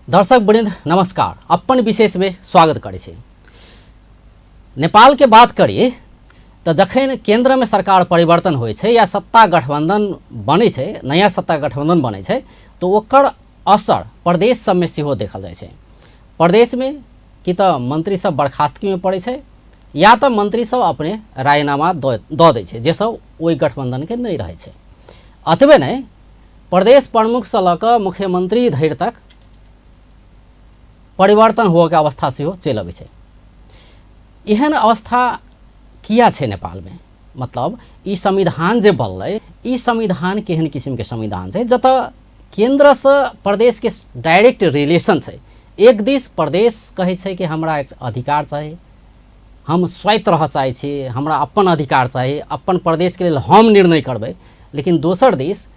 दर्शक वृंद नमस्कार। अपन विशेष में स्वागत करै छी। नेपाल के बात करी तऽ जखन केंद्र में सरकार परिवर्तन होइ छै या सत्ता गठबंधन बनै छै, नया सत्ता गठबंधन बनै छै, तऽ ओकर असर प्रदेश सबमे सेहो देखल जाइ छै। प्रदेशमे कि तऽ मंत्री सब बर्खास्तगीमे पड़ै छै या तऽ मंत्री सब अपने राजीनामा दऽ दै छै जे सब ओहि गठबंधनके नहि रहै छै। एतबे नहि, प्रदेश प्रमुखसँ लऽ कऽ मुख्यमंत्री धरि तक परिवर्तन हुअके अवस्था सेहो चलि अबै छै। एहन अवस्था किया छै नेपालमे? मतलब ई संविधान जे बनलै, ई संविधान केहन किसिमके संविधान छै जतऽ केन्द्रसँ प्रदेशके डायरेक्ट रिलेशन छै? एक दिस प्रदेश कहै छै कि हमरा एक अधिकार चाही, हम स्वायत्त रहऽ चाहै छी, हमरा अपन अधिकार चाही, अपन प्रदेशके लेल हम निर्णय करबै, लेकिन दोसर दिस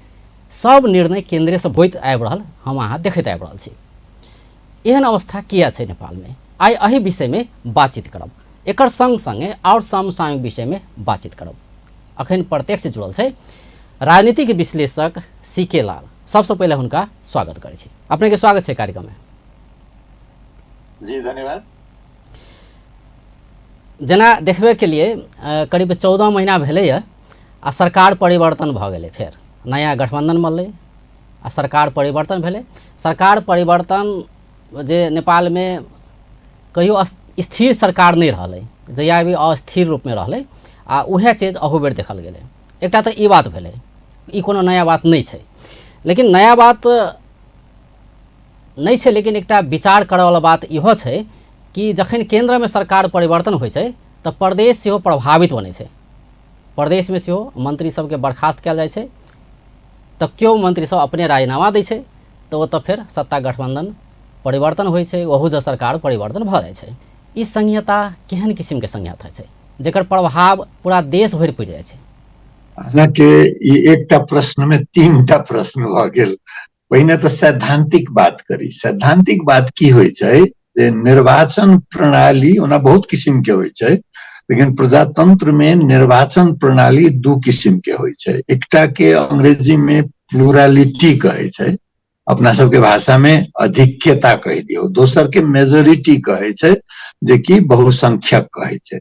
सब निर्णय केन्द्रेसँ होइत आबि रहल हम अहाँ देखैत आबि रहल छी। एहन अवस्था किया छै नेपालमे? आइ एहि विषयमे बातचीत करब, एकर संग संगे आओर समसामयिक विषयमे बातचीत करब। अखन प्रत्यक्ष जुड़ल छै राजनीतिक विश्लेषक सी के लाल। सबसँ पहिले हुनका स्वागत करै छी। अपनेके स्वागत छै कार्यक्रममे। जी धन्यवाद। जेना देखबे के लिए करीब 14 महीना भेलैए आ सरकार परिवर्तन भऽ गेलै, फेर नया गठबंधन बनलै आ सरकार परिवर्तन भेलै। सरकार परिवर्तन जे नेपालमे कहियो स्थिर सरकार नहि रहलै, जहिया भी अस्थिर रूपमे रहलै आ उएह चीज अहू बेर देखल गेलै। एकटा तऽ ई बात भेलै, ई कोनो नया बात नहि छै, लेकिन नया बात नहि छै, लेकिन एकटा विचार करऽवला बात इहो छै कि जखन केन्द्रमे सरकार परिवर्तन होइ छै तऽ प्रदेश सेहो प्रभावित बनै छै। प्रदेशमे सेहो मंत्री सबके बर्खास्त कयल जाइ छै तऽ केओ मंत्री सब अपने राजीनामा दै छै, तऽ ओतऽ फेर सत्ता गठबंधन परिवर्तन होइ छै, ओहू जँ सरकार परिवर्तन भऽ जाइ छै। ई संहिता केहन किसिमके संहिता छै जकर प्रभाव पूरा देश भरि पड़ि जाइ छै? अहाँके ई एकटा प्रश्न मे तीनटा प्रश्न भऽ गेल। पहिने तऽ सैद्धांतिक बात करी। सैद्धांतिक बात की होइ छै जे निर्वाचन प्रणाली ओना बहुत किसिम के होइ छै, लेकिन प्रजातंत्र में निर्वाचन प्रणाली दू किसिम के होइ छै। एकटा के अंग्रेजी में प्लूरालिटी कहै छै, अपना सबके भाषा में अधिक्यता कहि दियौ। दोसर के मेजोरिटी कहै छै, जे कि बहुसंख्यक कहै छै।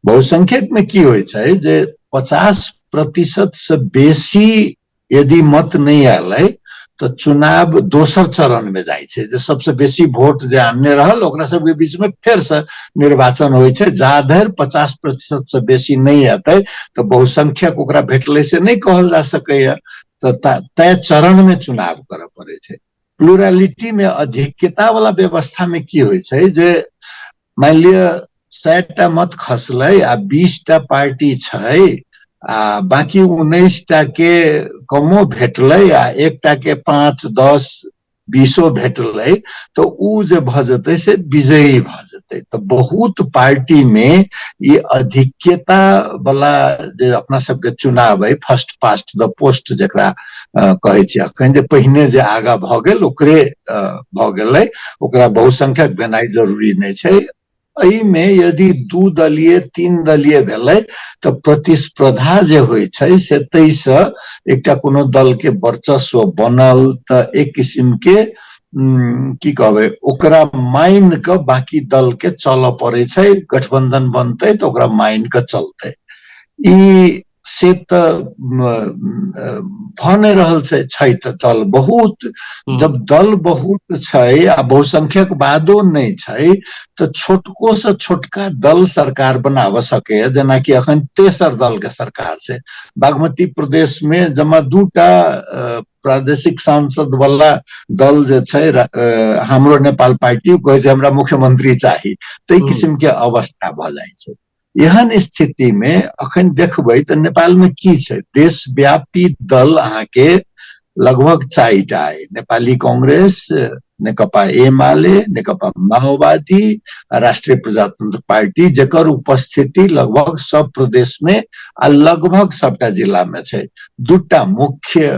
बहुसंख्यक में की होइ छै जे 50% से बेसी यदि मत नहि आयल तऽ चुनाव दोसर चरण में जाइ छै, जे सबसे बेसी वोट जे आनने रहल ओकरा सबके बीच में फेर से निर्वाचन होइ छै। जा धरि 50% से बेसी नहि एतै तऽ बहुसंख्यक ओकरा भेटलै से नहि कहल जा सकैया, तऽ तय चरण में चुनाव करऽ पड़ै छै। प्लूरालिटी में अधिक्यता वाला व्यवस्था में की होइ छै जे मानि लिअ 100टा मत खसलै आ 20टा पार्टी छै आ बाकी 19टा के कमो भेटलै आ एकटा के 5, 10, 20 भेटलै, तऽ उ जे भऽ जेतै से विजयी भऽ जेतै। तऽ बहुत पार्टी मे ई अधिक्यता वाला जे अपना सबके चुनाव अइ, फर्स्ट पास्ट द पोस्ट जकरा कहै छियै अखन, जे पहिने जे आगा भऽ गेल ओकरे भऽ गेलै, ओकरा बहुसंख्यक भेनाइ जरूरी नहि छै। एहिमे यदि 2 दलीय 3 दलीय भेलै तऽ प्रतिस्पर्धा जे होइ छै से ताहिसँ एकटा कोनो दल के वर्चस्व बनल, तऽ एक किसिम के की कहबै ओकरा मानि कऽ बाकी दल के चलऽ पड़ै छै। गठबंधन बनतै तऽ ओकरा मानि कऽ चलतै। ई से तऽ भऽ नहि रहल छै। छै तऽ दल बहुत, जब दल बहुत छै आ बहुसंख्यक बादो नहि छै तऽ छोटको से छोटका दल सरकार बनाबऽ सकैया। जेनाकि अखन तेसर दल के सरकार छै बागमती प्रदेश में, जमा 2टा प्रादेशिक सांसद वाला दल जे छै हमरो नेपाल पार्टी कहै छै हमरा मुख्यमंत्री चाही, ताहि किसिम के अवस्था भऽ जाइ छै। एहन स्थिति में अखन देखबै तऽ नेपाल में की छै, देशव्यापी दल अहाँके लगभग 4टा अइ, नेपाली कांग्रेस, नेकपा एमाले, नेकपा माओवादी, राष्ट्रीय प्रजातंत्र पार्टी, जकर उपस्थिति लगभग सब प्रदेश में आ लगभग सबटा जिला में छै। 2टा मुख्य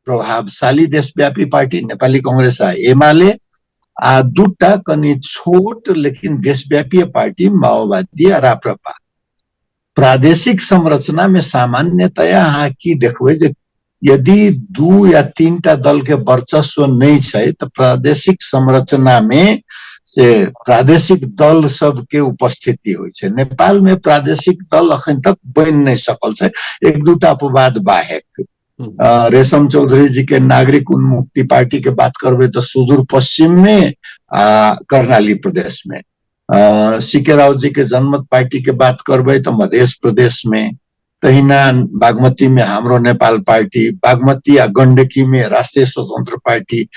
प्रभावशाली देशव्यापी पार्टी नेपाली कांग्रेस आ एमाले, आ 2टा कनि छोट लेकिन देशव्यापी पार्टी माओवादी आ राप्रपा। प्रादेशिक संरचना में सामान्यतया अहाँ की देखबै जे यदि 2 या 3 दल के वर्चस्व नहि छै तऽ प्रादेशिक संरचना में से प्रादेशिक दल सबके उपस्थिति होइ छै। नेपाल में प्रादेशिक दल अखन तक बनि नहि सकल छै, 1-2 अपवाद बाहेक। रेशम चौधरी जी के नागरिक उन्मुक्ति पार्टी के बात करबै तऽ सुदूर पश्चिम में आ कर्णाली प्रदेश में, सी.के. राउत जी के जनमत पार्टी के बात करबै तऽ मध्य प्रदेश में, तहिना बागमती में हाम्रो नेपाल पार्टी, बागमती आ गंडकी में राष्ट्रिय स्वतंत्र पार्टी,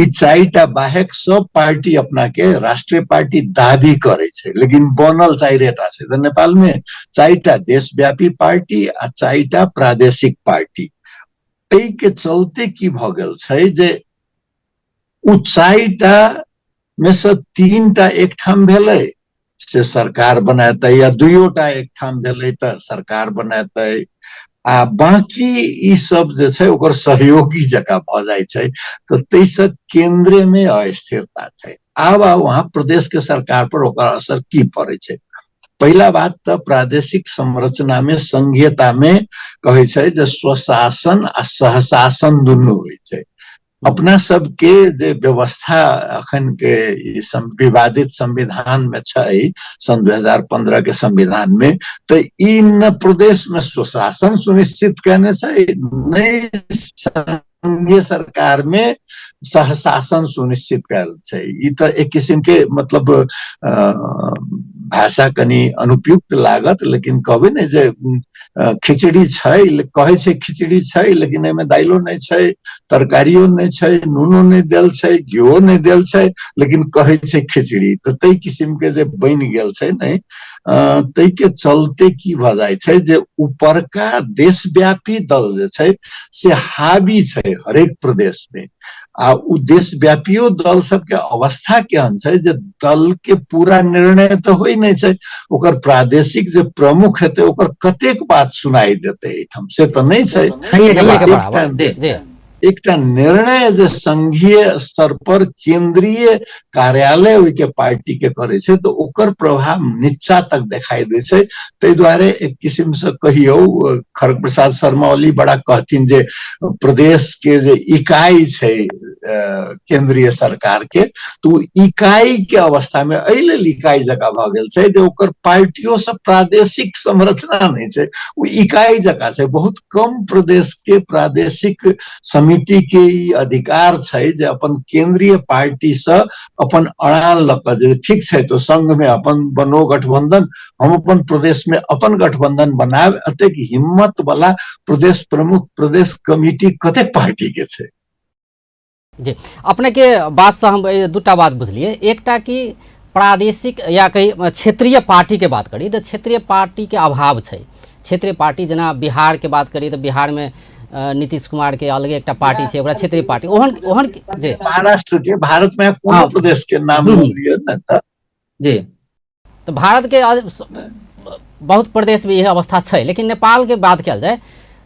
ई 4 बाहेक सब पार्टी अपना के राष्ट्रीय पार्टी दाबी करे छै, लेकिन बनल 4 छै। तऽ नेपाल में 4 देशव्यापी पार्टी आ 4 प्रादेशिक पार्टी। एहि के चलते की भऽ गेल छै जे ओ 4 में से 3 एकठाम भेलै से सरकार बनेतै, या 2 एकठाम भेलै तऽ सरकार बनेतै, आ बाकी ई सब जे छै ओकर सहयोगी जकाँ भऽ जाइ छै। तऽ ताहिसँ केंद्र में अस्थिरता छै। आब वहाँ प्रदेश के सरकार पर ओकर असर की पड़ै छै? पहिला बात तऽ प्रादेशिक संरचना में संघीयता में कहै छै जे स्वशासन आ सहशासन दुनू होइ छै। अपना सबके जे व्यवस्था अखन के विवादित संविधान में छै, सन 2015 के संविधान में, तऽ ई न प्रदेश में स्वशासन सुनिश्चित केने छै, नहि संघीय सरकार में सहशासन सुनिश्चित कयल छै। ई तऽ एक किसिम के मतलब भाषा कनि अनुपयुक्त लागत, लेकिन कहबै ने जे खिचड़ी छै, कहै छै खिचड़ी छै, लेकिन एहिमे दाइलो नहि छै, तरकारियो नहि छै, नूनो नहि देल छै, घिओ नहि देल छै, लेकिन कहै छै खिचड़ी। तऽ ताहि किसिम के जे बनि गेल छै ने, ताहिके चलते की भऽ जाइ छै जे उपरका देशव्यापी दल जे छै से हावी छै हरेक प्रदेश में, आ उ देशव्यापियो दल सबके अवस्था केहन छै जे दल के पूरा निर्णय तऽ होइ नहि छै, ओकर प्रादेशिक जे प्रमुख हेतै ओकर कतेक बात सुनाई देतै एहिठाम से तऽ नहि छै। एकटा निर्णय जे संघीय स्तर पर केंद्रीय कार्यालय ओहिके पार्टी के करै छै तऽ ओकर प्रभाव नीचा तक देखाई दै छै। ताहि दुआरे एक किसिम से कहियौ, खड़ग प्रसाद शर्मा ओली बड़ा कहथिन जे प्रदेश के जे इकाई छै केंद्रीय सरकार के, तो ओ इकाई के अवस्था में एहि लेल इकाई जकाँ भऽ गेल छै जे ओकर पार्टियो सब प्रादेशिक संरचना नहि छै, ओ इकाई जकाँ छै। बहुत कम प्रदेश के प्रादेशिक समिति के ई अधिकार छै जे अपन केंद्रीय पार्टी से अपन अड़ान लऽ कऽ जे ठीक छै तो संघ में अपन बनो गठबंधन, हम अपन प्रदेश में अपन गठबंधन बनायब, एतेक हिम्मत वाला प्रदेश प्रमुख प्रदेश कमिटी कतेक पार्टी के छै। जी, अपने के बात से हम दूटा बात बुझलिए। एकटा कि प्रादेशिक या कही क्षेत्रीय पार्टी के बात करी तऽ क्षेत्रीय पार्टी के अभाव छै। क्षेत्रीय पार्टी जेना बिहार के बात करी तऽ बिहार में नीतीश कुमार के अलगे एकटा पार्टी छै, ओकरा क्षेत्रीय पार्टी ओहन ओहन जे महाराष्ट्र के भारत में कोनो प्रदेश के नाम लिअ ने तऽ जी, तऽ भारत के बहुत प्रदेश में यह अवस्था छै। लेकिन नेपाल के बात कयल जाय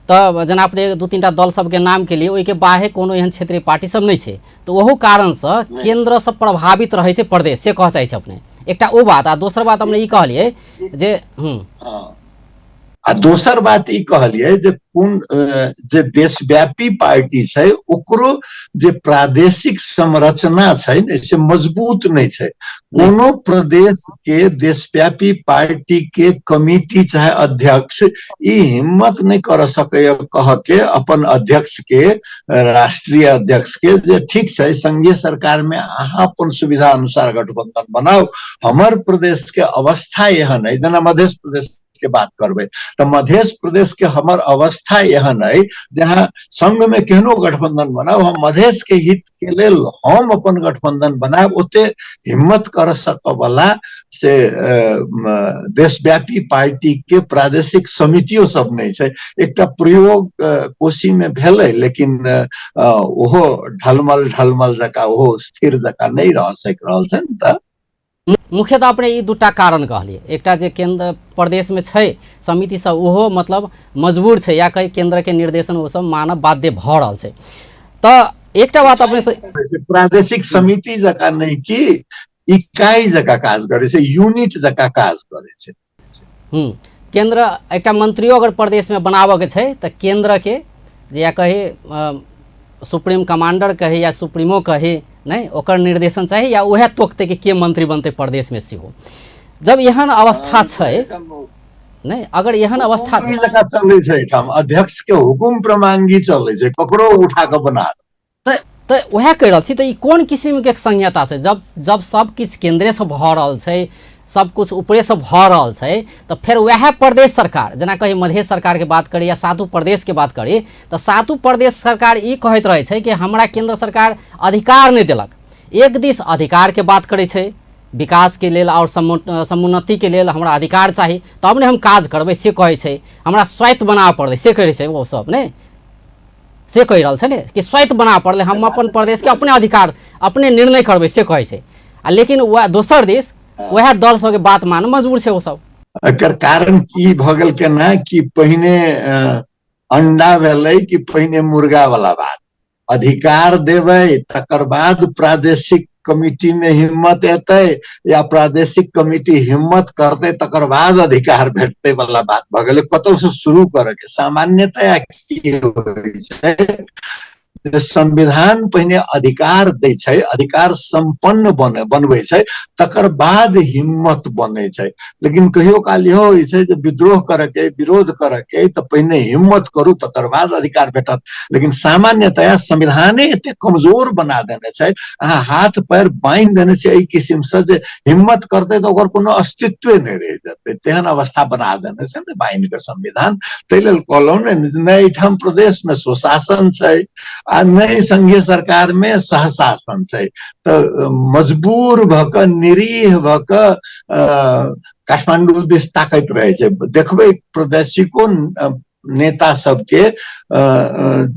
तऽ जेना अपने 2-3 दल सबके नाम के लिए ओहिके बाहे कोनो एहन क्षेत्रीय पार्टी सब नहि छै, तऽ ओहू कारणसँ केंद्रसँ प्रभावित रहै छै प्रदेश, से कहऽ चाहै छै अपने। एकटा ओ बात, आ दोसर बात अपने ई कहलियै जे आ दोसर बात ई कहलियै जे कोन जे देशव्यापी पार्टी छै ओकरो जे प्रादेशिक संरचना छै ने से मजबूत नहि छै। कोनो प्रदेश के देशव्यापी पार्टी के कमिटी चाहे अध्यक्ष ई हिम्मत नहि कर सकैए कह के अपन अध्यक्ष के, राष्ट्रीय अध्यक्ष के, जे ठीक छै संघीय सरकार में अहाँ अपन सुविधा अनुसार गठबंधन बनाउ, हमर प्रदेश के अवस्था एहन है। जेना मध्य प्रदेश के बात करबै तऽ मध्य प्रदेश के हमर अवस्था एहन है जहाँ संघ में केहनो गठबंधन बनाउ, हम मधेश के हित के लेल हम अपन गठबंधन बनायब, ओते हिम्मत कर सकऽ वाला से देशव्यापी पार्टी के प्रादेशिक समितियो सब नहि छै। एकटा प्रयोग कोसी में भेलै, लेकिन ओहो ढलमल ढलमल जकाँ, ओहो स्थिर जकाँ नहि रह सकि रहल छै ने। तऽ मुख्यतः अपने ई दूटा कारण कहलियै, एकटा जे केंद्र प्रदेश में छै समिति सब ओहो मतलब मजबूर छै या कहीं केंद्र के निर्देशन ओ सब मानब बाध्य भऽ रहल छै। तऽ एकटा बात अपने से प्रादेशिक समिति जकाँ नहि कि इकाई जकाँ काज करै छै, यूनिट जकाँ काज करै छै। केंद्र एकटा मंत्रियो अगर प्रदेश में बनाबऽ के छै तऽ केंद्र के जे या कही सुप्रीम कमांडर कही या सुप्रीमो कही, नहि ओकर निर्देशन चाही या उएह तोकतै कि के मंत्री बनतै प्रदेशमे सेहो। जब एहन अवस्था छै नहि, अगर एहन अवस्था छै जकाँ चलै छै एहिठाम अध्यक्ष के हुकुम प्रमांगी चलै छै, ककरो उठा कऽ बना तऽ उएह कहि रहल छी। तऽ ई कोन किसिमके संहिता छै? जब जब सब किछु केन्द्रेसँ भऽ रहल छै, सब किछु ऊपरेसँ भऽ रहल छै, तऽ फेर उएह प्रदेश सरकार, जेना कही मधेश सरकारके बात करी या सातू प्रदेशके बात करी, तऽ सातू प्रदेश सरकार ई कहैत रहै छै कि हमरा केन्द्र सरकार अधिकार नहि देलक। एक दिस अधिकारके बात करै छै, विकासके लेल आओर समुन्नतिके लेल हमरा अधिकार चाही तब ने हम काज करबै, से कहै छै। हमरा स्वायत्त बनाबऽ पड़लै, से कहै छै ओ सब, नहि से कहि रहल छै ने कि स्वायत्त बनाबऽ पड़लै, हम अपन प्रदेशके अपने अधिकार अपने निर्णय करबै, से कहै छै। आ लेकिन वएह दोसर दिस वएह दल सबके बात मानऽ मजबूर छै ओ सब। एकर कारण की भऽ गेल केना कि पहिने अंडा भेलै कि पहिने मुर्गा वाला बात? अधिकार देबै तकर बाद प्रादेशिक कमिटी में हिम्मत एतै या प्रादेशिक कमिटी हिम्मत करतै तकर बाद अधिकार भेटतै वाला बात भऽ गेलै। कतौ से शुरू करऽ के सामान्यतया की होइ छै, संविधान पहिने अधिकार दै छै, अधिकार संपन्न बने बनबै छै, तकर बाद हिम्मत बनै छै। लेकिन कहियो काल इहो होइ छै जे विद्रोह करऽ के, विरोध करऽ के, तऽ पहिने हिम्मत करू तकर बाद अधिकार भेटत। लेकिन सामान्यतया संविधाने एते कमजोर बना देने छै, अहाँ हाथ पैर बान्हि देने छै एहि किसिम से जे हिम्मत करतै तऽ ओकर कोनो अस्तित्वे नहि रहि जेतै, तेहन अवस्था बना देने छै ने बान्हि कऽ संविधान। ताहि लेल कहलहुँ ने, नहि एहिठाम प्रदेश मे स्वशासन छै आ नहि संघीय सरकार मे सहशासन छै, तऽ मजबूर भऽ कऽ निरीह भऽ कऽ काठमांडू दिस ताकैत रहै छै। देखबै प्रादेशिको नेता सबके,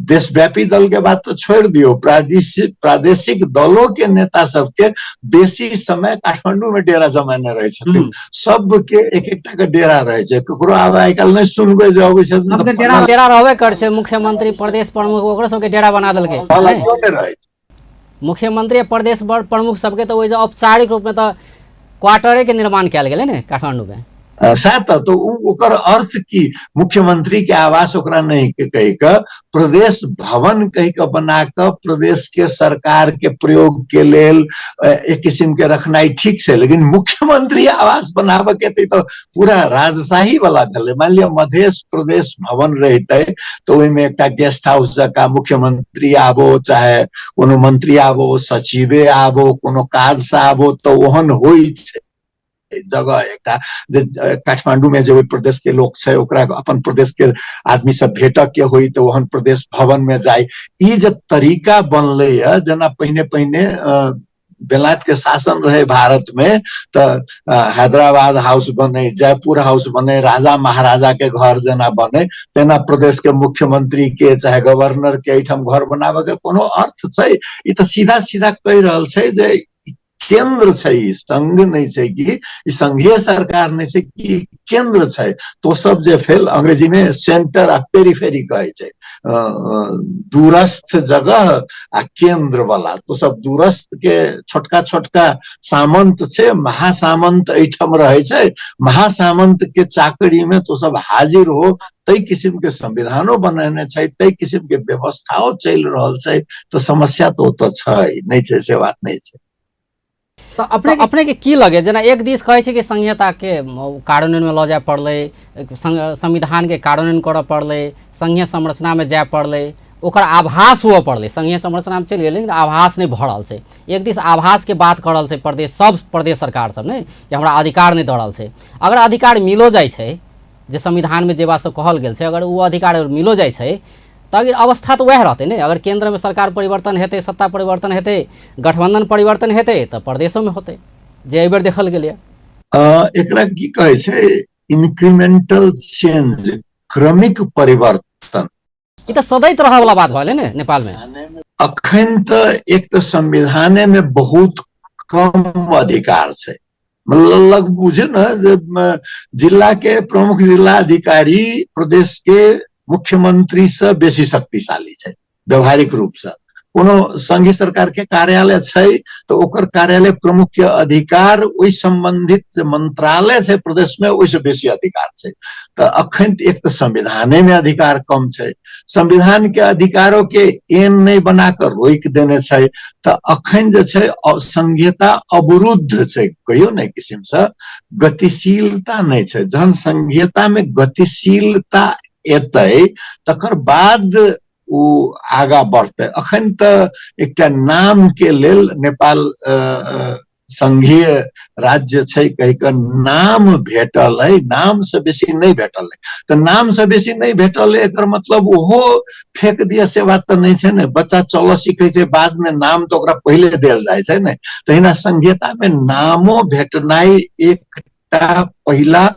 देशव्यापी दल के बात तो छोड़ दियो, प्रादेशिक प्रादेशिक दलों के नेता सबके बेसी समय काठमांडू में डेरा जमाने रहे छथिन। सबके एक एकटा के डेरा रहे छै, ककरो आब आइ काल्हि नहि सुनबै जे अबै छथिन। सबके डेरा डेरा रहबे कर छै। मुख्यमंत्री, प्रदेश प्रमुख, ओकरो सबके डेरा बना देलकै। नहि रहै मुख्यमंत्री, प्रदेश प्रमुख सबके तऽ ओहि जे औपचारिक रूपमे तऽ क्वार्टरे के निर्माण कयल गेलै ने काठमांडू में। सएह तऽ ओकर अर्थ की? मुख्यमंत्री के आवास ओकरा नहीं कहि कऽ प्रदेश भवन कहि कऽ बना कऽ प्रदेश के सरकार के प्रयोग के लेल एक किस्म के रखनाइ ठीक छै, लेकिन मुख्यमंत्री आवास बनाबऽ के तऽ पूरा राजशाही वाला भेलै। मान लिअ मधेश प्रदेश भवन रहितै तऽ ओहिमे एकटा गेस्ट हाउस जकाँ मुख्यमंत्री आबो, चाहे कोनो मंत्री आबो, सचिवे आबो, कोनो काज से आबो, तऽ ओहन होइ छै जगह एकटा जे काठमांडू में जे ओहि प्रदेश के लोक छै ओकरा अपन प्रदेश के आदमी सब भेटऽ के होइ तऽ ओहन प्रदेश भवन में जाय। ई जे तरीका बनलै या जेना पहिने पहिने बेलायत के शासन रहे भारत में तऽ हैदराबाद हाउस बने, जयपुर हाउस बने, राजा महाराजा के घर जेना बने, तेना प्रदेश के मुख्यमंत्री के चाहे गवर्नर के एहिठाम घर बनाबे के कोनो अर्थ छै? ई तऽ सीधा सीधा कहि रहल छै जे केंद्र छै, संघ नहि छै, कि ई संघीय सरकार नहि छै, कि केंद्र छै। तो सब जे फेल अंग्रेजी में सेंटर आ पेरिफेरी कहै छै, दूरस्थ जगह आ केंद्र वाला, तो सब दूरस्थ के छोटका छोटका सामंत छै, महासामंत एहिठाम रहै छै, महासामंत के चाकरी में तो सब हाजिर हो। ताहि किसिम के संविधानो बनेने छै, ताहि किसिम के व्यवस्थाओ चलि रहल छै, तऽ समस्या तऽ ओतऽ छै नहि छै, से बात नहि छै। तऽ अपने अपने के की लगे, जेना एक दिस कहै छै कि संहिताके कार्यान्वयनमे लऽ जाय पड़लै, संविधानके कार्यान्वयन करऽ पड़लै, संघीय संरचनामे जाय पड़लै, ओकर आभास हुअ पड़लै, संघीय संरचनामे चलि गेलै लेकिन आभास नहि भऽ रहल छै। एक दिस आभासके बात कऽ रहल छै प्रदेश सब, प्रदेश सरकार सब ने कि हमरा अधिकार नहि दऽ रहल छै। अगर अधिकार मिलो जाइ छै, जे संविधानमे जे बात सब कहल गेल छै, अगर ओ अधिकार मिलो जाइ छै तऽ अवस्था तऽ वएह रहतै ने। अगर केन्द्रमे सरकार परिवर्तन हेतै, सत्ता परिवर्तन हेतै, गठबंधन परिवर्तन हेतै, तऽ प्रदेशोमे होतै, जे एहिबेर देखल गेलैए। एकरा की कहै छै? इन्क्रीमेंटल चेंज, क्रमिक परिवर्तन। ई तऽ सदैत रहऽ वाला बात भऽ गेलै ने नेपालमे। अखन तऽ एक तऽ संविधाने मे बहुत कम अधिकार छै, मतलब लग बुझे ने जे जिला के प्रमुख जिला अधिकारी प्रदेश के मुख्यमंत्री से बेसी शक्तिशाली छै व्यवहारिक रूप से। कोनो संघीय सरकार के कार्यालय छै तऽ ओकर कार्यालय प्रमुख के अधिकार ओहि संबंधित जे मंत्रालय छै प्रदेश में ओहिसँ बेसी अधिकार छै। तऽ अखन एक तऽ संविधाने में अधिकार कम छै, संविधान के अधिकारों के एन नहि बना कऽ रोकि देने छै। तऽ अखन जे छै संघीयता अवरुद्ध छै, कहियो नहि किसिमसँ गतिशीलता नहि छै। जहन संघीयता में गतिशीलता एतै तकर बाद ओ आगा बढ़तै। अखन तऽ एकटा नाम के लेल नेपाल संघीय राज्य छै कहि कऽ नाम भेटल है, नाम से बेसी नहि भेटल है। तऽ नाम से बेसी नहि भेटल है एकर मतलब ओहो फेक दिअ से बात तऽ नहि छै ने। बच्चा चलऽ सीखै छै बाद में नाम तऽ ओकरा पहिले देल जाइ छै ने। तहिना संघीयता में नामो भेटनाइ एकटा पहिला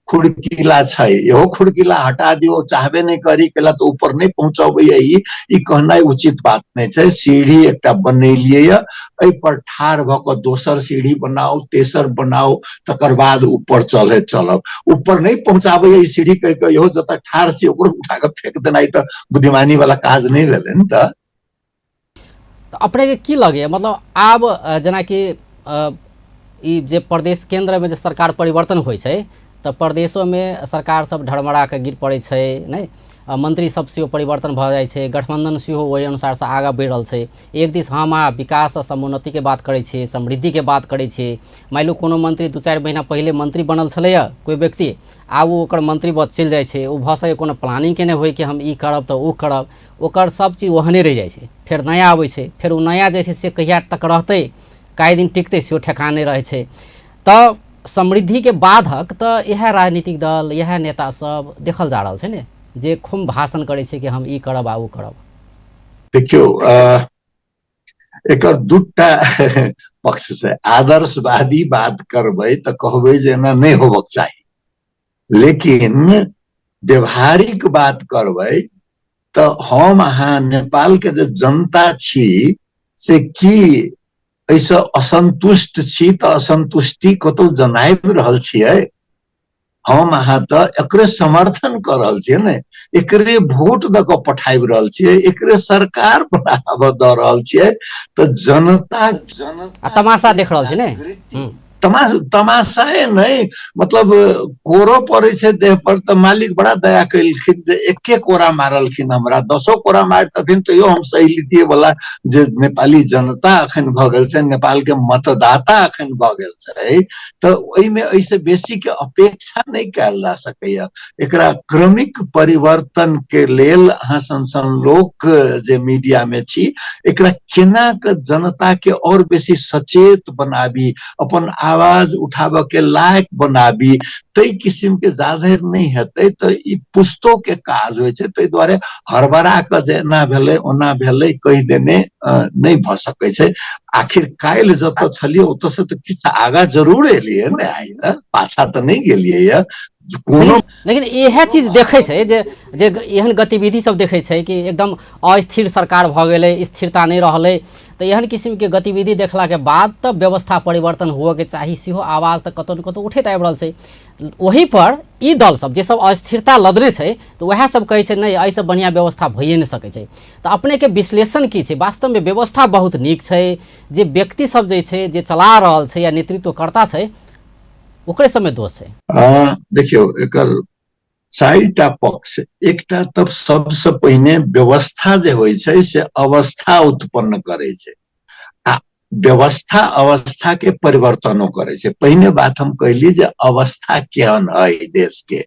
खुरकीला छै, इहो खुरकीला हटा दियौ, चाहबे नहि करी केला तऽ ऊपर नहि पहुंचबैया, ई कहनाइ उचित बात नहि छै। सीढ़ी एकटा बनेलियै यऽ, एहि पर ठाढ़ भऽ कऽ दोसर सीढ़ी बनाउ, तेसर बनाउ, तकर बाद ऊपर चलैत चलब। ऊपर नहि पहुंचाबैया ई सीढ़ी कहि कऽ इहो जतऽ ठाढ़ छी ओकरो उठा कऽ फेक देनाइ तऽ बुद्धिमानी वाला काज नहि भेलै ने। तऽ अपनेके की लगैए, मतलब आब जेनाकि ई जे प्रदेश केन्द्रमे जे सरकार परिवर्तन होइ छै तऽ प्रदेशोमे सरकार सब ढड़मड़ा कऽ गिर पड़ै छै नहि, मंत्री सब सेहो परिवर्तन भऽ जाइ छै, गठबंधन सेहो ओहि अनुसारसँ आगाँ बढ़ि रहल छै। एक दिस हम आ विकास आ समुन्नतिके बात करै छी, समृद्धिके बात करै छी, मानि लू कोनो मंत्री 2-4 महीना पहिले मंत्री बनल छलैए कोइ व्यक्ति, आब ओ ओकर मंत्री पद चलि जाइ छै, ओ भऽ सकै कोनो प्लानिंग केने होइ कि हम ई करब तऽ ओ करब, ओकर सब चीज ओहने रहि जाइ छै। फेर नया अबै छै, फेर ओ नया जे छै से कहिया तक रहतै, कए दिन टिकतै सेहो ठेकान नहि रहै छै। तऽ समृद्धिके बाधक तऽ इएह राजनीतिक दल, इएह नेता सब देखल जा रहल छै ने, जे खूब भाषण करै छै कि हम ई करब आ ओ करब। देखियौ, एकर दूटा पक्ष छै। आदर्शवादी बात करबै तऽ कहबै जे एना नहि होबक चाही, लेकिन व्यवहारिक बात करबै तऽ हम अहाँ नेपाल के जे जनता छी से की एहिसँ असन्तुष्ट छी? तऽ असन्तुष्टि कतौ जनाबि रहल छियै? हम अहाँ तऽ एकरे समर्थन कऽ रहल छियै ने, एकरे वोट दऽ कऽ पठाबि रहल छियै, एकरे सरकार बनाबऽ दऽ रहल छियै। तऽ जनता आ तमाशा देख रहल छै ने। तमाशाए नहि, मतलब कोरो पड़ै छै देह पर तऽ मालिक बड़ा दया केलखिन जे एके कोरा मारलखिन हमरा, 10 कोरा मारितथिन तैयो हम सही लितियै वाला जे नेपाली जनता अखन भऽ गेल छै, नेपाल के मतदाता अखन भऽ गेल छै, तऽ ओहिमे एहिसँ बेसी के अपेक्षा नहि कयल जा सकैया। एकरा क्रमिक परिवर्तन के लेल अहाँ सन सन लोक जे मीडिया में छी, एकरा केना के जनता के और बेसी सचेत बनाबी, अपन आवाज उठाबऽ के लायक बनाबी, ताहि किसिम के जाधरि नहि हेतै तऽ ई पुस्तो के काज होइ छै। ताहि दुआरे हड़बड़ा कऽ जे एना भेलै ओना भेलै कहि देने नहि भऽ सकै छै। आखिर काल्हि जतऽ छलियै ओतऽ से तऽ किछु आगाँ जरूर एलियै ने, आइ तऽ पाछा तऽ नहि गेलियै यऽ कोनो। लेकिन इएह चीज देखै छै जे जे एहन गतिविधि सब देखै छै कि एकदम अस्थिर सरकार भऽ गेलै, स्थिरता नहि रहलै, तऽ एहन किसिमके गतिविधि देखलाके बाद तऽ व्यवस्था परिवर्तन हुअके चाही, सेहो आवाज तऽ कतौ ने कतौ उठैत आबि रहल छै। ओहि पर ई दल सब जे सब अस्थिरता लदने छै तऽ वएह सब कहै छै नहि एहिसँ बढ़िआँ व्यवस्था भइए नहि सकै छै। तऽ अपनेके विश्लेषण की छै? वास्तवमे व्यवस्था बहुत नीक छै, जे व्यक्ति सब जे छै जे चला रहल छै या नेतृत्वकर्ता छै ओकरे सबमे दोष छै? देखियौ, एकर 4टा पक्ष। एकटा तऽ सबसँ पहिने व्यवस्था जे होइ छै से अवस्था उत्पन्न करै छै, आ व्यवस्था अवस्था के परिवर्तनो करै छै। पहिने बात हम कहली जे अवस्था केहन है देश के,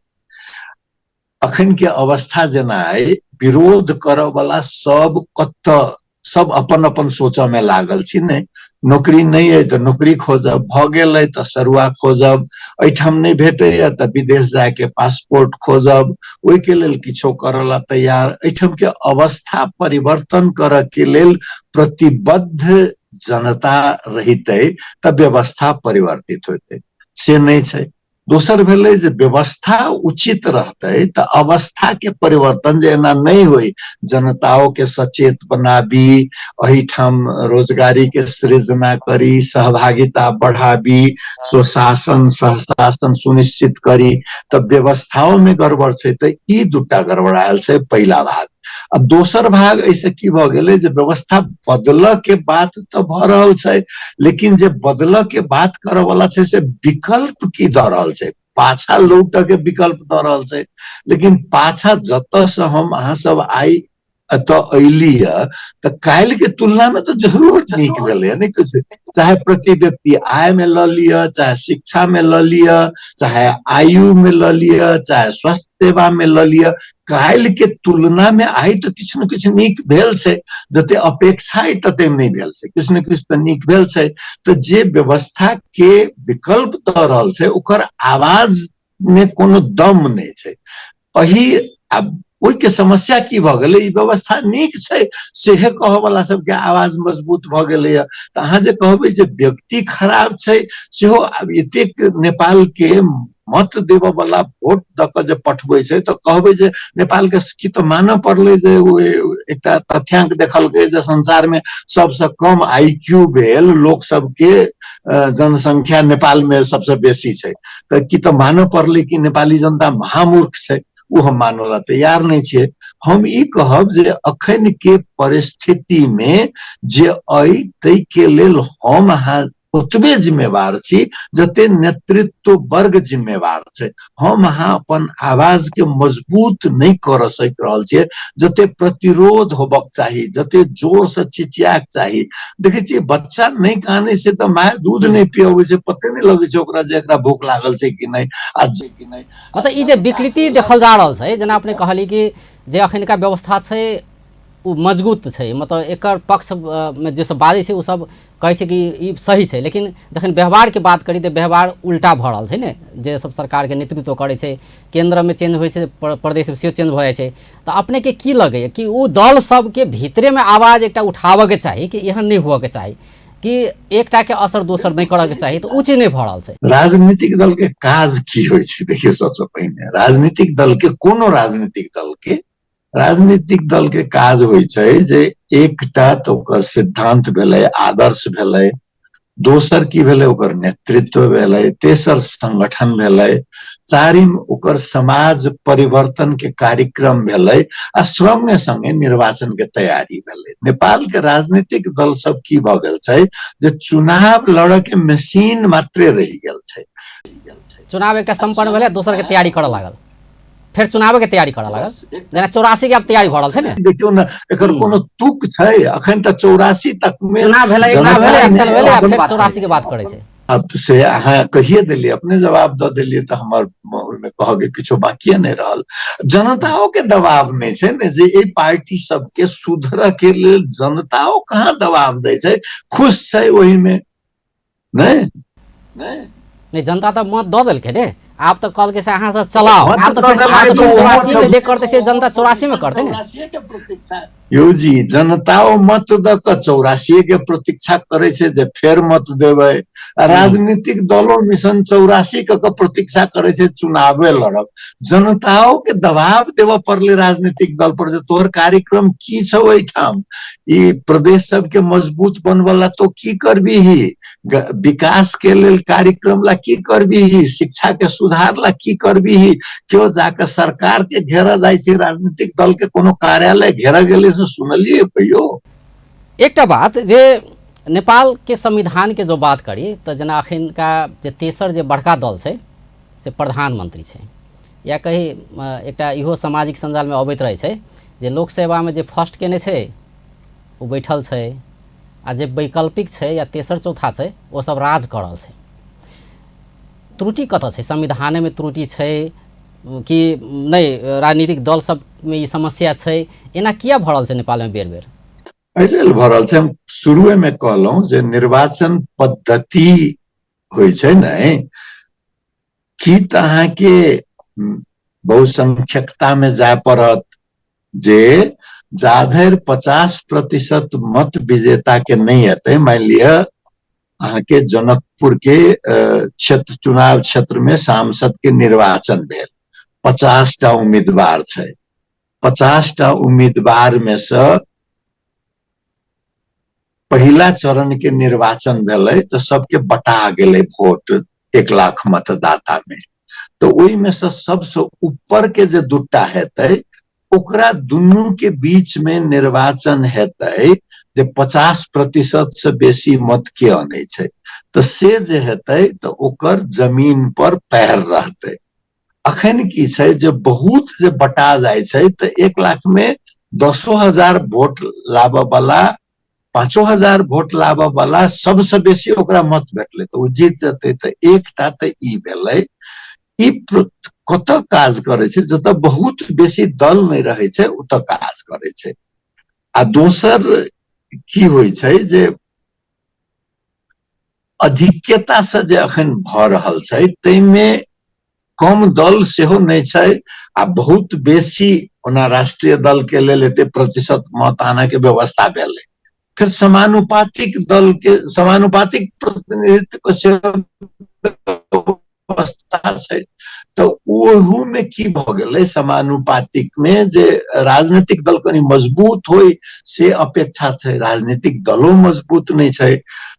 अखन के अवस्था जेना है, विरोध करऽ वाला सब कतऽ सब अपन अपन सोचऽ में लागल छी ने। नौकरी नहि अइ तऽ नौकरी खोजब, भऽ गेल अइ तऽ सरुआ खोजब, एहिठाम नहि भेटैया तऽ विदेश जायके पासपोर्ट खोजब, ओहिके लेल किछो करऽ ला तैयार। एहिठाम के अवस्था परिवर्तन करऽ के लेल प्रतिबद्ध जनता रहितै तऽ व्यवस्था परिवर्तित होइतै, से नहि छै। दोसर भेलै जे व्यवस्था उचित रहतै तऽ अवस्था के परिवर्तन जे एना नहि होइ, जनताओ के सचेत बनाबी, एहिठाम रोजगारी के सृजना करी, सहभागिता बढ़ाबी, स्वशासन सहशासन सुनिश्चित करी, तऽ व्यवस्थाओ में गड़बड़ छै। तऽ ई दूटा गड़बड़ायल छै पहिला भाग। आ दोसर भाग एहिसँ की भऽ गेलै जे व्यवस्था बदलऽ के बात तऽ भऽ रहल छै, लेकिन जे बदलऽ के बात करऽ वाला छै से विकल्प की दऽ रहल छै, पाछा लौटऽ के विकल्प दऽ रहल छै। लेकिन पाछा जतऽ से हम अहाँ सब आइ एतऽ अयली है, तऽ काल्हि के तुलना में तऽ जरूर नीक भेलै, नहि किछु, चाहे प्रति व्यक्ति आय में लऽ लिअ, चाहे शिक्षा में लऽ लिअ, चाहे आयु में लऽ लिअ, चाहे स्वास्थ्य सेवा में लऽ लिअ, काल्हि के तुलना में आइ तऽ किछु ने किछु नीक भेल छै। जते अपेक्षा अइ तते नहि भेल छै, किछु ने किछु तऽ नीक भेल छै। तऽ जे व्यवस्था के विकल्प दऽ रहल छै ओकर आवाज मे कोनो दम नहि छै। एहि आब ओहिके समस्या की भऽ गेलै, ई व्यवस्था नीक छै सेहे कहऽ वाला सबके आवाज मजबूत भऽ गेलैया। तऽ अहाँ जे कहबै जे व्यक्ति खराब छै, सेहो आब एतेक नेपाल के मत देबऽ वाला वोट दऽ कऽ जे पठबै छै, तऽ कहबै जे नेपाल के की तऽ मानऽ पड़लै जे ओ एकटा तथ्यांक देखलकै जे संसार मे सबसँ कम I Q भेल लोक सबके जनसंख्या नेपाल मे सबसँ बेसी छै, तऽ की तऽ मानऽ पड़लै कि नेपाली जनता महामूर्ख छै? ओ हम मानऽ ला तैयार नहि छियै। हम ई कहब जे अखन के परिस्थिति मे जे अइ ताहिके लेल हम अहाँ ओतबे जिम्मेवार छी जते नेतृत्व वर्ग जिम्मेवार छै। हम अहाँ अपन आवाज के मजबूत नहि कर सकि रहल छियै जते प्रतिरोध होबक चाही, जते जोर से चिचियाक चाही। देखै छियै बच्चा नहि कानै छै तऽ माय दूध नहि पियबै छै, पते नहि लगै छै ओकरा जे एकरा भूख लागल छै कि नहि आ जे कि नहि। मतलब ई जे विकृति देखल जा रहल छै, जेना अपने कहली कि जे अखनका व्यवस्था छै ओ मजबूत छै, मतलब एकर पक्ष मे जे सब बाजै छै ओ सब कहै छै कि ई सही छै, लेकिन जखन व्यवहारके बात करी तऽ व्यवहार उल्टा भऽ रहल छै ने। जे सब सरकारके नेतृत्व करै छै, केन्द्रमे चेंज होइ छै, प्रदेशमे सेहो चेंज भऽ जाइ छै। तऽ अपनेके की लगैए कि ओ दल सबके भीतरेमे आवाज एकटा उठाबऽके चाही कि एहन नहि हुअके चाही कि एकटाके असर दोसर नहि करऽके चाही? तऽ ओ चीज नहि भऽ रहल छै। राजनीतिक दल के काज की होइ छै? देखियौ, सबसँ पहिने राजनीतिक दल के, कोनो राजनीतिक दल के, राजनीतिक दल के काज होइ छै जे एकटा तऽ ओकर सिद्धांत भेलै, आदर्श भेलै, दोसर की भेलै ओकर नेतृत्व भेलै, तेसर संगठन भेलै, चारिम ओकर समाज परिवर्तन के कार्यक्रम भेलै, आ संगे संगे निर्वाचन के तैयारी भेलै। नेपाल के राजनीतिक दल सब की भऽ गेल छै जे चुनाव लड़ऽ के मशीन मात्रे रहि गेल छै। चुनाव एकटा सम्पन्न भेलै, दोसर के तैयारी करऽ लागल, फेर चुनाव के तैयारी करऽ लागल, जेना 84 के आब तैयारी भऽ रहल छै ने। देखियौ ने, एकर कोनो तुक छै? अखन तऽ 84 तक मे चुनाव भेलै, एक साल भेलै, एक साल भेलै, आ फेर 84 के बात करै छै। अब से अहाँ कहिए देलियै, अपने जवाब दऽ देलियै, तऽ हमर ओहिमे कहऽके किछो बाकिए नहि रहल। जनताओ के दबाव नहि छै ने जे एहि पार्टी सबके सुधरऽ के लेल जनताओ कहाँ दबाव दै छै, खुश छै ओहिमे। नहि नहि नहि, जनता तऽ मत दऽ देलकै ने, आब तऽ कहलकै से अहाँ सब चलाओ, आब तऽ फेर 84 मे जे करतै से जनता 84 मे करतै ने। यौ जी, जनताओ मत दऽ कऽ 84 के प्रतीक्षा करै छै जे फेर मत देबै, आ राजनीतिक दलो मिशन 84 के प्रतीक्षा करै छै चुनावे लड़ब। जनताओ के दबाव देबऽ पड़लै राजनीतिक दल पर जे तोहर कार्यक्रम की छौ एहिठाम, ई प्रदेश सबके मजबूत बनबऽ ला तो की करबीही, विकास के लेल कार्यक्रम ला की करबीही, शिक्षा के सुधार ला की करबीही। केओ जाके सरकार के घेरऽ जाइ छै, राजनीतिक दल के कोनो कार्यालय घेरऽ गेलै से सुनलियै कहियो? एकटा बात जे नेपाल के संविधान के जो बात करी तऽ जेना अखनका जे तेसर जे बड़का दल छै से प्रधानमंत्री छै, या कही एकटा इहो सामाजिक सञ्जालमे अबैत रहै छै जे लोक सेवामे जे फर्स्ट केने छै ओ बैठल छै, आ जे वैकल्पिक छै या तेसर चौथा छै ओ सब राज कऽ रहल छै। त्रुटि कतऽ छै? संविधानेमे त्रुटि छै कि नहि राजनीतिक दल सबमे ई समस्या छै? एना किया भऽ रहल छै नेपालमे बेर बेर? एहि लेल भऽ रहल छै, हम शुरुएमे कहलहुँ जे निर्वाचन पद्धति होइ छै ने की तऽ अहाँके बहुसंख्यकता मे जाय पड़त, जे जाधरि 50% मत विजेता के नहि एतै, मानि लिअ अहाँके जनकपुर के क्षेत्र चुनाव क्षेत्र मे सांसद के निर्वाचन भेल, 50टा उम्मीदवार छै, 50टा उम्मीदवार मे से पहिला चरण के निर्वाचन भेलै तऽ सबके बटा गेलै वोट 1 लाख मतदाता मे, तऽ ओहिमे से सबसे ऊपर के जे दूटा हेतै ओकरा दुनू के बीच में निर्वाचन हेतै जे 50% से बेसी मत के अनै छै, तऽ से जे हेतै तऽ ओकर जमीन पर पैर रहतै। अखन की छै जे बहुत जे बटा जाइ छै तऽ 1 लाख में 10,000 वोट लाबऽ वाला, 5,000 वोट लाबऽ वाला सबसँ बेसी ओकरा मत भेटलै तऽ ओ जीत जेतै। तऽ एकटा तऽ ई भेलै। ई कतऽ काज करै छै? जतऽ बहुत बेसी दल नहि रहै छै ओतऽ काज करै छै। आ दोसर की होइ छै जे अधिक्यता से जे अखन भऽ रहल छै ताहिमे कम दल सेहो नहि छै आ बहुत बेसी ओना राष्ट्रीय दल के लेल एते प्रतिशत मत आनऽ के व्यवस्था भेलै। फेर समानुपातिक दल के समानुपातिक प्रतिनिधित्व के सेहो व्यवस्था छै, तऽ ओहू में की भऽ गेलै समानुपातिक में जे राजनीतिक दल कनि मजबूत होय से अपेक्षा छै, राजनीतिक दलो मजबूत नहि छै।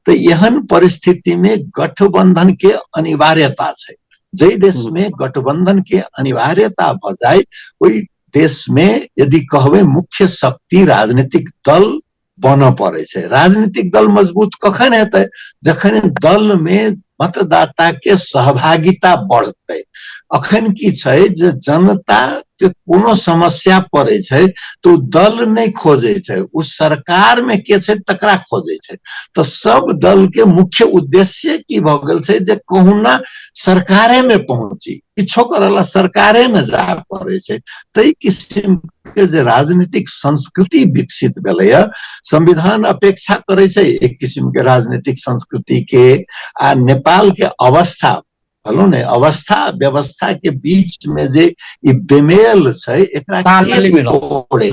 तऽ एहन परिस्थिति में गठबंधन के अनिवार्यता छै। जाहि देश में गठबंधन के अनिवार्यता भऽ जाय ओहि देश में यदि कहबै मुख्य शक्ति राजनीतिक दल बनऽ पड़ै छै। राजनीतिक दल मजबूत कखन हेतै? जखन दल में मतदाता के सहभागिता बढ़तै। अखन की छै जे जनता के कोनो समस्या पड़ै छै तऽ ओ दल नहि खोजै छै, ओ सरकार में के छै तकरा खोजै छै। तऽ सब दल के मुख्य उद्देश्य की भऽ गेल छै जे कहुना सरकारे में पहुँची, किछो करऽ ला सरकारे में जाय पड़ै छै। ताहि किसिम के जे राजनीतिक संस्कृति विकसित भेलैया, संविधान अपेक्षा करै छै एक किसिम के राजनीतिक संस्कृति के, आ नेपाल के अवस्था कहलहुँ ने अवस्था व्यवस्था के बीच में जे ई बेमेल छै एकरा के तोड़े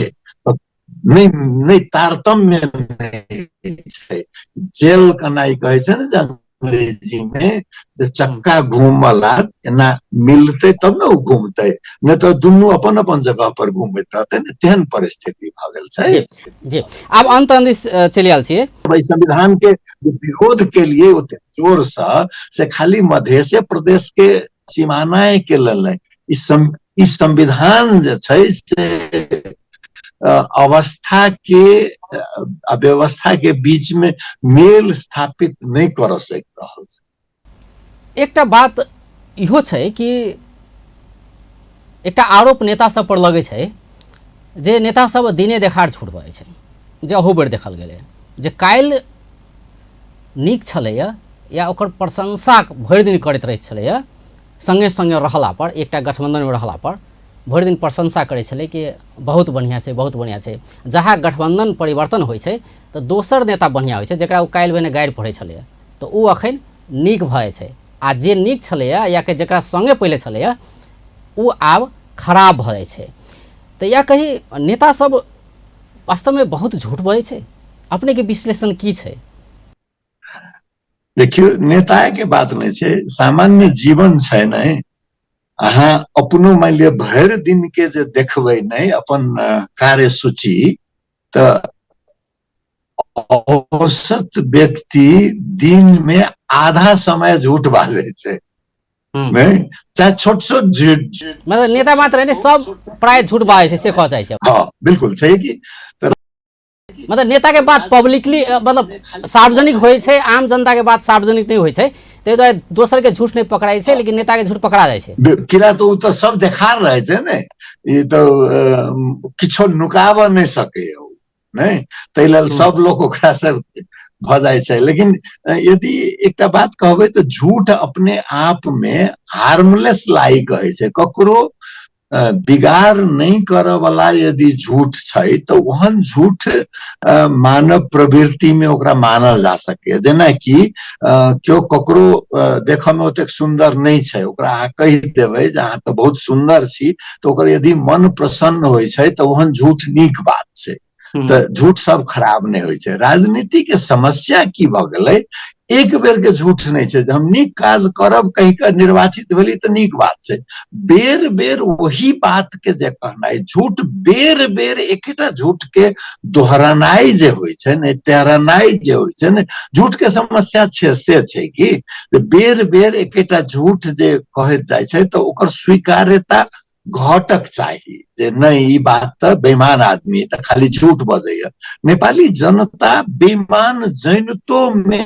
नहि नहि तारतम्य नहि छै। जेल कनाइ कहै छै ने जे अंग्रेजी में जे चक्का घूमला एना मिलतै तब ने ओ घूमतै, नहि तऽ दुनू अपन अपन जगह पर घूमैत रहतै ने, तेहन परिस्थिति भऽ गेल छै। जी, आब अंत अंत चलि आयल छियै। एहि संविधान के जे विरोध के लिए ओते जोर से, से खाली मधेशे प्रदेश के सीमानाए के लेल नहि, ई संविधान जे छै से अवस्था के व्यवस्था के बीच में मेल स्थापित नहि कर सकि रहल छै। एकटा बात इहो छै कि एकटा आरोप नेता सब पर लगै छै जे नेता सब दिने देखार झूठ बजै छै, जे अहू बेर देखल गेलै जे काल्हि नीक छलैया या ओकर प्रशंसा भरि दिन करैत रहै छलैया, सङ्गे सङ्गे रहला पर, एकटा गठबंधनमे रहला पर भरि दिन प्रशंसा करै छलै कि बहुत बढ़िआँ छै, बहुत बढ़िआँ छै। जहाँ गठबंधन परिवर्तन होइ छै तऽ दोसर नेता बढ़िआँ होइ छै, जकरा ओ काल्हि भेने गारि पढ़ै छलैया तऽ ओ अखन नीक भऽ जाइ छै, आ जे नीक छलैया या कि जकरा सङ्गे पहिले छलैया ओ आब खराब भऽ जाइ छै। तऽ इएह कही नेता सब वास्तवमे बहुत झूठ बजै छै? अपनेके विश्लेषण की छै? देखियौ, नेता के बात नहि छै, सामान्य जीवन छै ने। अहाँ अपनो मानि लिअ भरि दिन के जे देखबै नहि अपन कार्यसूची, तऽ औसत व्यक्ति दिन में आधा समय झूठ बाजै छै। नहि, चाहे छोट छोट झूठ, मतलब नेता मात्र नहि, सब प्राय झूठ बाजै छै से कह जाइ छै। हाँ बिल्कुल छै कि मतलब नेता के बात पब्लिकली मतलब सार्वजनिक होइ छै, आम जनता के बात सार्वजनिक नहि होइ छै, ताहि दुआरे दोसर के झूठ नहि पकड़ाइ छै, लेकिन नेता के झूठ पकड़ा जाइ छै। किया तऽ ओ तऽ सब देखार रहै छै ने, ई तऽ किछो नुकाबऽ नहि सकैया ओ, नहि, ताहि लेल सब लोक ओकरा से भऽ जाइ छै। लेकिन यदि एकटा बात कहबै तऽ झूठ अपने आप मे हार्मलेस लाई कहै छै, ककरो बिगाड़ नहि करऽ वाला यदि झूठ छै तऽ ओहन झूठ मानव प्रवृत्ति में ओकरा मानल जा सकैए। जेनाकि केओ ककरो देखऽ में ओतेक सुन्दर नहि छै, ओकरा अहाँ कहि देबै जे अहाँ तऽ बहुत सुन्दर छी, तऽ ओकर यदि मन प्रसन्न होइ छै तऽ ओहन झूठ नीक बात छै। तऽ झूठ सब खराब नहि होइ छै। राजनीति के समस्या की भऽ गेलै, एक बेर के झूठ नहि छै जे हम नीक काज करब कहि कऽ निर्वाचित भेली तऽ नीक बात छै, बेर बेर वही बात के जे कहनाइ झूठ, बेर बेर एकेटा झूठ के दोहरानाइ जे होइ छै ने, तेहरानाइ जे होइ छै ने, झूठ के समस्या छै से छै कि जे बेर बेर एकेटा झूठ जे कहैत जाइ छै तऽ ओकर स्वीकार्यता घटक चाही जे नहि ई बात तऽ बेईमान आदमी तऽ खाली झूठ बजैया। नेपाली जनता बेईमान जनितो मे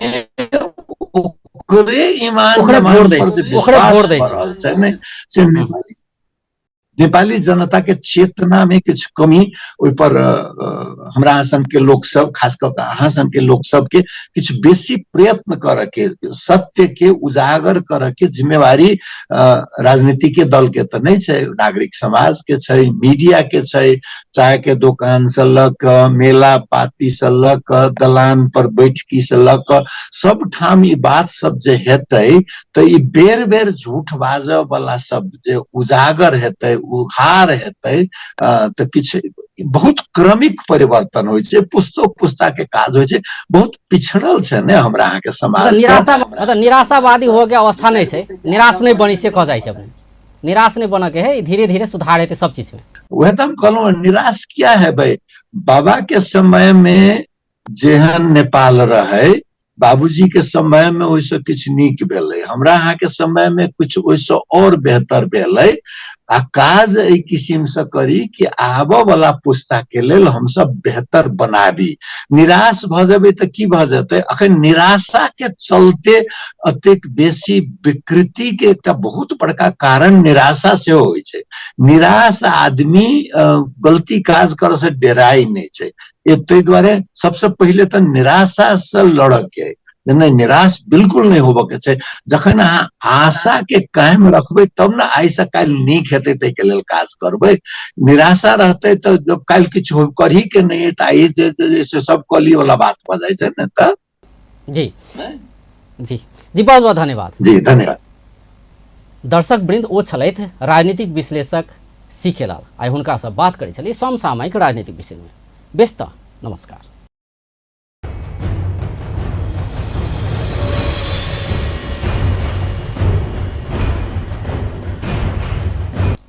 ओकरे ईमान ओकरे जमान वोट दै पर छै जे ओकरे विश्वास वोट दै भऽ छै। रहल छै ने से नेपाली नेपाली जनता के चेतना में किछु कमी ओहिपर हमरा अहाँ सन के लोक सब, खास कऽ कऽ अहाँ सन के लोक सबके किछु बेसी प्रयत्न करऽ के, सत्य के उजागर करऽ के जिम्मेवारी राजनीति के दल के तऽ नहि छै, नागरिक समाज के छै, मीडिया के छै। चाय के दोकान से लऽ कऽ, मेला पाती से लऽ कऽ, दलान पर बैठकी से लऽ कऽ सब ठाम ई बात सब जे हेतै तऽ ई बेर बेर झूठ बाजऽ वाला सब जे उजागर हेतै, उघार हेतै, तऽ किछु बहुत क्रमिक परिवर्तन होइ छै, पुस्तो पुस्ता के काज होइ छै। बहुत पिछड़ल छै ने हमरा अहाँके समाज। निराशा मतलब निराशावादी हो के अवस्था नहि छै, निराश नहि बनी से कह जाइ छै अपने, निराश नहि बनऽ के है, धीरे धीरे सुधार हेतै सब चीज में। वएह तऽ हम कहलहुँ, निराश किया हेबै? बाबा के समय में जेहन नेपाल रहै, बाबूजी के समय में ओहिसँ किछु नीक भेलै, हमरा अहाँके समय में किछु ओहिसँ और बेहतर भेलै। आ काज एहि किसिमसँ करी कि आबऽ वाला पुस्ता के लेल हमसब बेहतर बनाबी। निराश भऽ जेबै तऽ की भऽ जेतै? अखन निराशा के चलते एतेक बेसी विकृति के एकटा बहुत बड़का कारण निराशा सेहो होइ छै। निराश आदमी गलती काज करऽ से डेराइ नहि छै। ताहि दुआरे सबसँ पहिले तऽ निराशा से लड़ऽ के, नहि निराश बिल्कुल नहि होबऽ के छै। जखन अहाँ आशा के कायम रखबै तब ने आइ से काल्हि नीक हेतै, ताहिके लेल काज करबै। निराशा रहतै तऽ जब काल्हि किछु करही के नहि तऽ आइ जे से सब कऽ ली वाला बात भऽ जाइ छै ने। तऽ जी जी जी, बहुत बहुत धन्यवाद। जी धन्यवाद। दर्शक वृंद, ओ छलथि राजनीतिक विश्लेषक सी के लाल। आइ हुनकासँ बात करै छलियै समसामयिक राजनीतिक विषयमे। बेस तऽ नमस्कार।